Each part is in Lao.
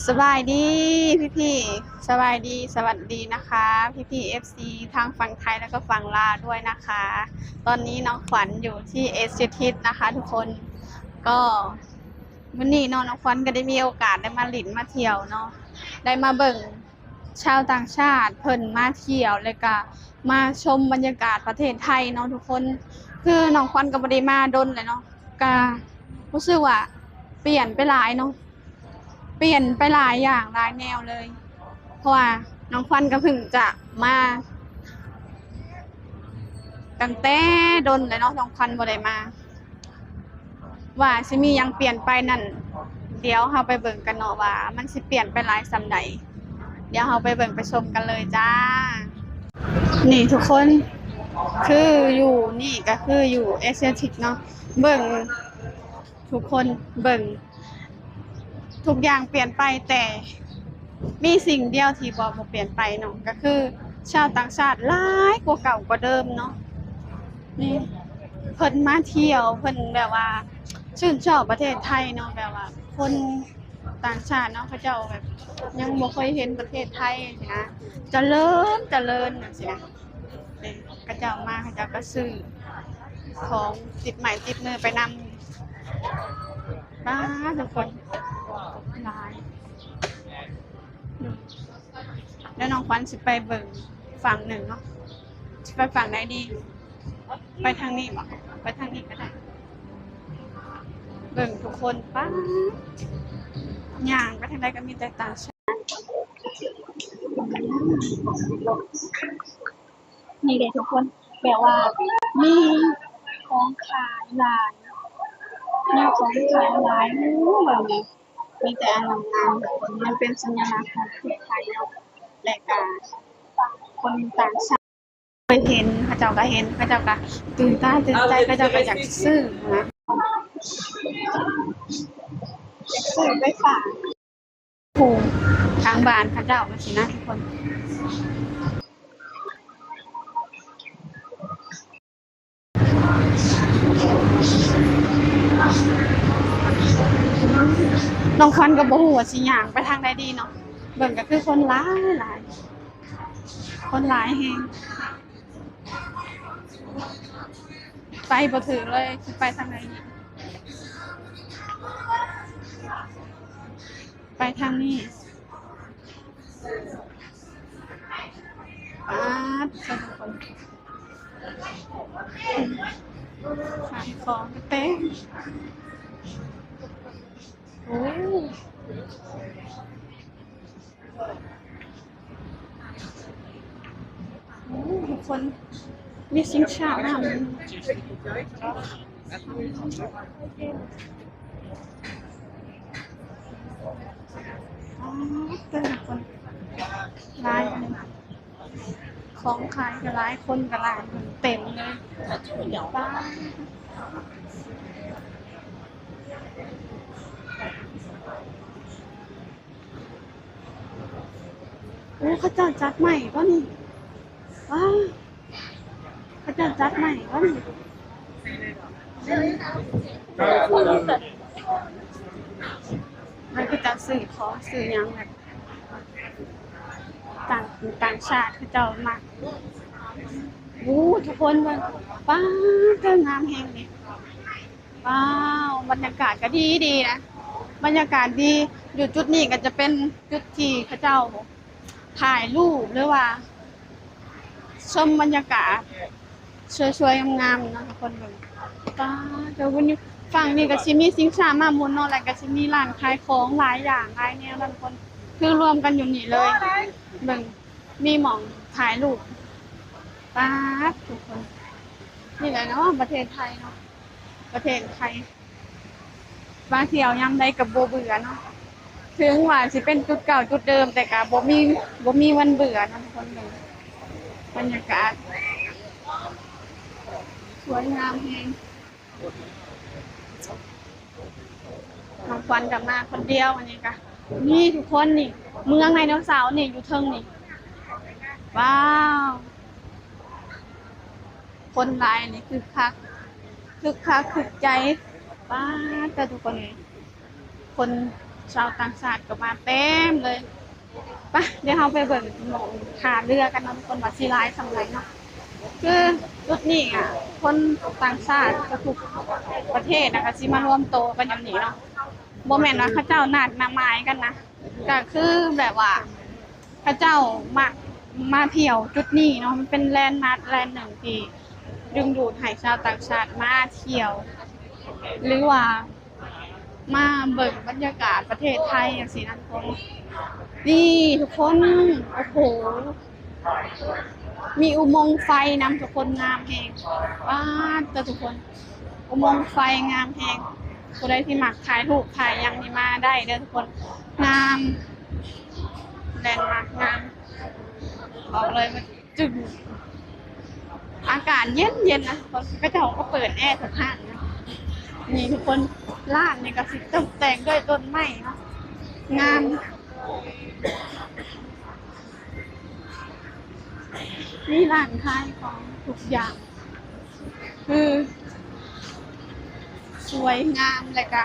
ສະບາຍດີພີ່ໆ ສະບາຍດີ ສະຫວັດດີນະຄະ ພີ່ໆ ເອັຟຊີ ທັງຝັ່ງໄທ ແລະກໍຝັ່ງລາວດ້ວຍນະຄະ. ຕອນນີ້ນ້ອງຂວັນຢູ່ທີ່ເອເຊຍທິດນະຄະທຸກຄົນ. ກໍມື້ນີ້ເນາະ ນ້ອງຂວັນກໍໄດ້ມີໂອກາດໄດ້ມາຫຼິ້ນມາທ່ຽວເນາະ ໄດ້ມາເບິ່ງ ຊາວຕ່າງຊາດເພິ່ນມາທ່ຽວ ແລ້ວກະມາຊົມບັນຍາກາດປະເທດໄທເນາະທຸກຄົນ. ຄືນ້ອງຂວັນກໍບໍ່ໄດ້ມາດົນແລ້ວເນາະ ກະຮູ້ສຶກວ່າປ່ຽນໄປຫຼາຍເນາະ ປ່ຽນໄປຫຼາຍຢ່າງຫຼາຍແນວເລີຍ ເພາະວ່ານ້ອງຂວັນກໍເພິ່ງຈະມາຕັ້ງແຕ່ດົນແລ້ວເນາະ ນ້ອງຂວັນບໍ່ໄດ້ມາ. ວ່າຊິມີຫຍັງປ່ຽນໄປນັ້ນ ດຽວເຮົາໄປເບິ່ງກັນເນາະວ່າມັນຊິປ່ຽນໄປຫຼາຍສ່ຳໃດ. ດຽວເຮົາໄປເບິ່ງໄປຊົມກັນເລີຍຈ້າ. ນີ້ທຸກຄົນ ຄືຢູ່ນີ້ກໍຄືຢູ່ເອເຊຍທິດເນາະ ເບິ່ງ ທຸກຄົນເບິ່ງ ທຸກຢ່າງປ່ຽນໄປ ແຕ່ມີສິ່ງດຽວທີ່ບໍ່ ບໍ່ປ່ຽນໄປເນາະ ກໍຄືຊາວຕ່າງຊາດຫຼາຍກວ່າເກົ່າກວ່າເດີມເນາະ. ນີ້ເພິ່ນມາທ່ຽວ ເພິ່ນແບບວ່າຊື່ນຊອບປະເທດໄທເນາະ ແບບວ່າຄົນຕ່າງຊາດເນາະ ເຂົາເຈົ້າແບບຍັງບໍ່ເຄີຍເຫັນປະເທດໄທຊີ້ນະ ຈະເລີນ ຈະເລີນຈັ່ງຊີ້ນະ. ເດ້ ເຂົາເຈົ້າມາ ເຂົາເຈົ້າກໍຊື້ຂອງຕິດໄມ້ຕິດມືໄປນຳ. ປ້າ ທຸກຄົນ ຫຼາຍ ແລ້ວນ້ອງຂວັນຊິໄປເບິ່ງຝັ່ງໜຶ່ງເນາະ ຊິໄປຝັ່ງໃດດີ? ໄປທາງນີ້ບໍ? ໄປທາງນີ້ກໍໄດ້. ເບິ່ງທຸກຄົນ ປ້າ ຍ່າງໄປທາງໃດກໍມີແຕ່ຕ່າງຊາດ. ນີ້ເດ້ທຸກຄົນ ແບບວ່າມີຂອງຂາຍຫຼາຍ ມີຂອງຂາຍຫຼາຍ. ໂອ້ ເບິ່ງນີ້ ມີແຕ່ອັນງາມໆ ທຸກຄົນ ມັນເປັນສັນຍາລັກຂອງປະເທດໄທເນາະ ແລະກະຄົນຕ່າງຊາດເຄີຍເຫັນ ເຂົາເຈົ້າກະເຫັນ ເຂົາເຈົ້າກະຕື່ນຕາຕື່ນໃຈ ເຂົາເຈົ້າກະຢາກຊື້ນະ ຢາກຊື້ໄປຝາກ ຜູ້ທາງບ້ານເຂົາເຈົ້າຈັ່ງຊີ້ນະທຸກຄົນ. ນ້ອງຂວັນກໍບໍ່ຮູ້ວ່າຊິຍ່າງໄປທາງໃດດີເນາະ ເບິ່ງກໍຄືຄົນຫຼາຍໆ ຄົນຫຼາຍແຮງ. ໄປບໍ່ຖືກເລີຍ ຊິໄປທາງໃດດີ? ໄປທາງນີ້. ປາດ ທຸກຄົນ ຂາຍຂອງເຕັມ. ໂອ້ ໂອ້ ທຸກຄົນ ມີຊິງຊ້ານຳ ອໍ ແຕ່ລະຄົນຫຼາຍ ຂອງຂາຍກໍຫຼາຍ ຄົນກໍຫຼາຍ ເຕັມເລີຍ. ປາດ ໂອ້ ເຂົາເຈົ້າຈັດໃໝ່ບໍ່ນີ້? ວ້າ ເຂົາເຈົ້າຈັດໃໝ່ບໍ່ນີ້? ມັນຄືຈັດຊື້ຂອງຊື້ຫຍັງແບບ ຕ່າງ ຕ່າງຊາດເຂົາເຈົ້າມັກ. ໂອ້ ທຸກຄົນເບິ່ງ ປາດ ເຕີງາມແຮງນີ້. ວ້າວ ບັນຍາກາດກໍດີດີນະ ບັນຍາກາດດີ. ຢູ່ຈຸດນີ້ກໍຈະເປັນຈຸດທີ່ເຂົາເຈົ້າຖ່າຍຮູບ ຫຼືວ່າຊົມບັນຍາກາດສວຍໆງາມໆເນາະ ທຸກຄົນເບິ່ງ. ປ້າດ ເຈົ້າ ຢູ່ຝັ່ງນີ້ກໍຊິມີຊິງຊ້າມ້າໝູນເນາະ ແລ້ວກໍຊິມີຮ້ານຂາຍຂອງຫຼາຍຢ່າງຫຼາຍແນວເນາະ ທຸກຄົນ ຄືລວມກັນຢູ່ນີ້ເລີຍ. ເບິ່ງ ມີໝ່ອງຖ່າຍຮູບ. ປາດ ທຸກຄົນ ນີ້ແຫຼະເນາະ ປະເທດໄທເນາະ ປະເທດໄທ ມາທ່ຽວຍາມໃດກໍບໍ່ເບື່ອເນາະ ເຖິງວ່າຊິເປັນຈຸດເກົ່າຈຸດເດີມ ແຕ່ກໍບໍ່ມີ ບໍ່ມີວັນເບື່ອເນາະ ທຸກຄົນເບິ່ງ ບັນຍາກາດສວຍງາມແຮງ. ນ້ອງຂວັນກໍມາຄົນດຽວ ອັນນີ້ກໍ ນີ້ທຸກຄົນ ນີ້ເມືອງໄດໂນເສົານີ້ ຢູ່ເທິງນີ້. ວ້າວ ຄົນຫຼາຍນີ້ ຄຶກຄັກ ຄຶກຄັກຄຶກໃຈ. ປາດ ແຕ່ທຸກຄົນເອີຍ ຄົນ ຊາວຕ່າງຊາດກໍມາເຕັມເລີຍ. ໄປ ດຽວເຮົາໄປເບິ່ງໝ່ອງທ່າເຮືອກັນເນາະທຸກຄົນ ວ່າຊິຫຼາຍສ່ຳໃດເນາະ. ຄືຈຸດນີ້ອະ ຄົນຕ່າງຊາດທຸກໆປະເທດນະ ກໍຊິມາລວມໂຕກັນຢູ່ນີ້ເນາະ. ບໍ່ແມ່ນວ່າເຂົາເຈົ້ານັດນະໝາຍກັນນະ ກໍຄືແບບວ່າເຂົາເຈົ້າມາ ມາທ່ຽວຈຸດນີ້ເນາະ. ມັນເປັນແລນມາກແລນໜຶ່ງທີ່ດຶງດູດໃຫ້ຊາວຕ່າງຊາດມາທ່ຽວ ຫຼືວ່າ ມາເບິ່ງບັນຍາກາດປະເທດໄທຈັ່ງຊີ້ນະທຸກຄົນ. ນີ້ທຸກຄົນ ໂອ້ໂຫ ມີອຸໂມງໄຟນຳທຸກຄົນ ງາມແຮງ. ປາດເຕີ ທຸກຄົນ ອຸໂມງໄຟງາມແຮງ. ຜູ້ໃດທີ່ມັກຖ່າຍຮູບຖ່າຍຫຍັງນີ້ມາໄດ້ເດີທຸກຄົນ. ງາມ ແລນມາກງາມ ບອກເລີຍວ່າ ຈຶ່ງ ອາກາດເຢັນໆນະ ເຂົາເຈົ້າກໍເປີດແອທຸກຮ້ານນະ. ນີ້ທຸກຄົນ ຮ້ານນີ້ກໍຊິຕົກແຕ່ງດ້ວຍຕົ້ນໄມ້ເນາະ ງາມ. ມີຮ້ານຂາຍຂອງທຸກຢ່າງ ຄືສວຍງາມ ແລະກະ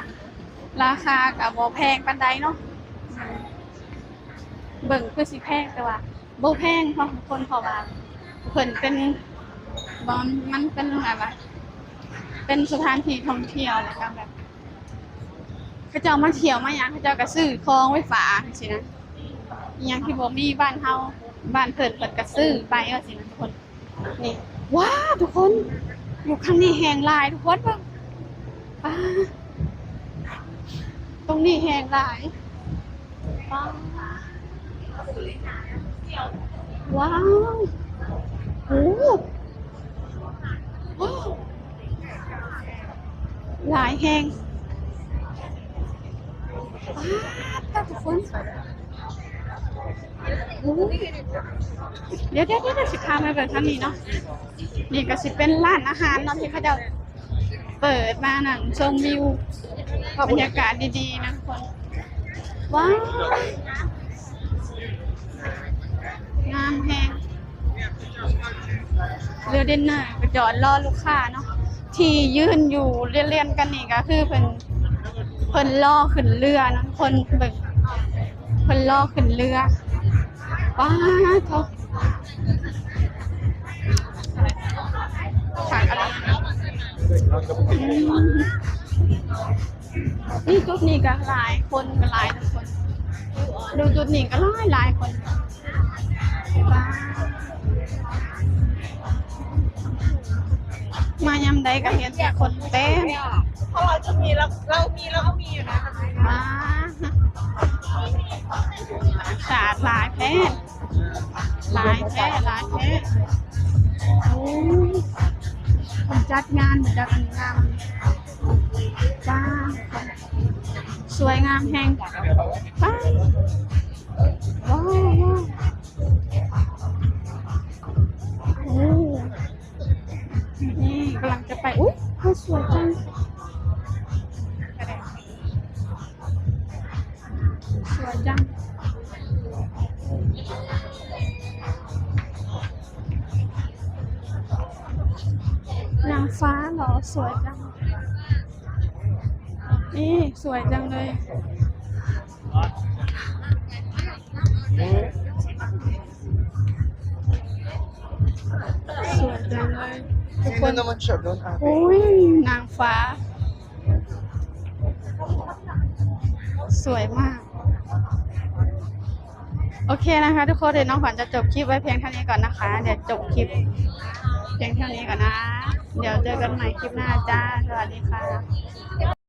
ລາຄາກະບໍ່ແພງປານໃດເນາະ. ເບິ່ງຄືຊິແພງ ແຕ່ວ່າບໍ່ແພງເນາະທຸກຄົນ ເພາະວ່າເພິ່ນເປັນ ບໍ່ ມັນເປັນແບບວ່າ ເປັນສະຖານທີ່ທ່ອງທ່ຽວ ແລ້ວກໍແບບ ເຂົາເຈົ້າມາທ່ຽວມາຫຍັງ ເຂົາເຈົ້າກໍຊື້ຂອງໄປຝາກຈັ່ງຊີ້ນະ. ອີ່ຫຍັງທີ່ບໍ່ມີບ້ານເຮົາ ບ້ານເພິ່ນ ເພິ່ນກໍຊື້ໄປວ່າຊີ້ນະທຸກຄົນ. ນີ້ ວ້າ ທຸກຄົນ ຢູ່ຂ້າງນີ້ແຮງຫຼາຍ ທຸກຄົນເບິ່ງ ປາ ຕົງນີ້ແຮງຫຼາຍ ປາ ວ້າວ ໂອ້ ວ້າວ ຫຼາຍແຮງ ປາດ ທຸກຄົນ. ໂອ້ ດຽວໆໆ ຊິພາມາເບິ່ງທາງນີ້ເນາະ. ນີ້ກໍຊິເປັນຮ້ານອາຫານເນາະ ທີ່ເຂົາເຈົ້າເປີດມານັ່ງຊົມວິວ ບັນຍາກາດດີໆນະທຸກຄົນ. ວ້າວ ງາມແຮງ. ເຮືອດິນເນີກໍຈອດລໍລູກຄ້າເນາະ ທີ່ຢືນຢູ່ລຽນໆກັນນີ້ກໍຄືເພິ່ນ ເພິ່ນລໍຂຶ້ນເຮືອເນາະ ເພິ່ນເບິ່ງ ເພິ່ນລໍຂຶ້ນເຮືອ. ປາດໂທ້ ຄັກອີ່ຫຼີ. ອືມ ນີ້ຈຸດນີ້ກໍຫຼາຍຄົນ ກໍຫຼາຍທຸກຄົນ ດູຈຸດນີ້ກໍຫຼາຍຫຼາຍຄົນ. ມາຍາມໃດກໍເຫັນແຕ່ຄົນເຕັມ ເພາະເຮົາຈະມີ ເຮົາ ເຮົາມີ ເຮົາກໍມີຢູ່ນະ. ສະອາດຫຼາຍແທ້ ຫຼາຍແທ້ ຫຼາຍແທ້. ໂອ້ ເພິ່ນຈັດງານ ເພິ່ນຈັດງານ ປາດ ສວຍງາມແຮງ ປາດ ວ້າວ ວ້າວ ໂອ້ ນີ້ກຳລັງຈະໄປ ອຸ້ຍ ເຮີ້ຍ ສວຍຈັງ ສວຍຈັງ ນາງຟ້າເນາະ ສວຍຈັງ. ນີ້ສວຍຈັງເລີຍ ສວຍຈັງເລີຍທຸກຄົນ. ໂອ້ຍ ນາງຟ້າ ສວຍມາກ. ໂອເຄນະຄະທຸກຄົນ ດຽວນ້ອງຂວັນຈະຈົບຄລິບໄວ້ພຽງເທົ່ານີ້ກ່ອນນະຄະ ດຽວຈົບຄລິບພຽງເທົ່ານີ້ກ່ອນນະ ດຽວເຈີກັນໃໝ່ຄລິບໜ້າຈ້າ ສະຫວັດດີຄ່ະ.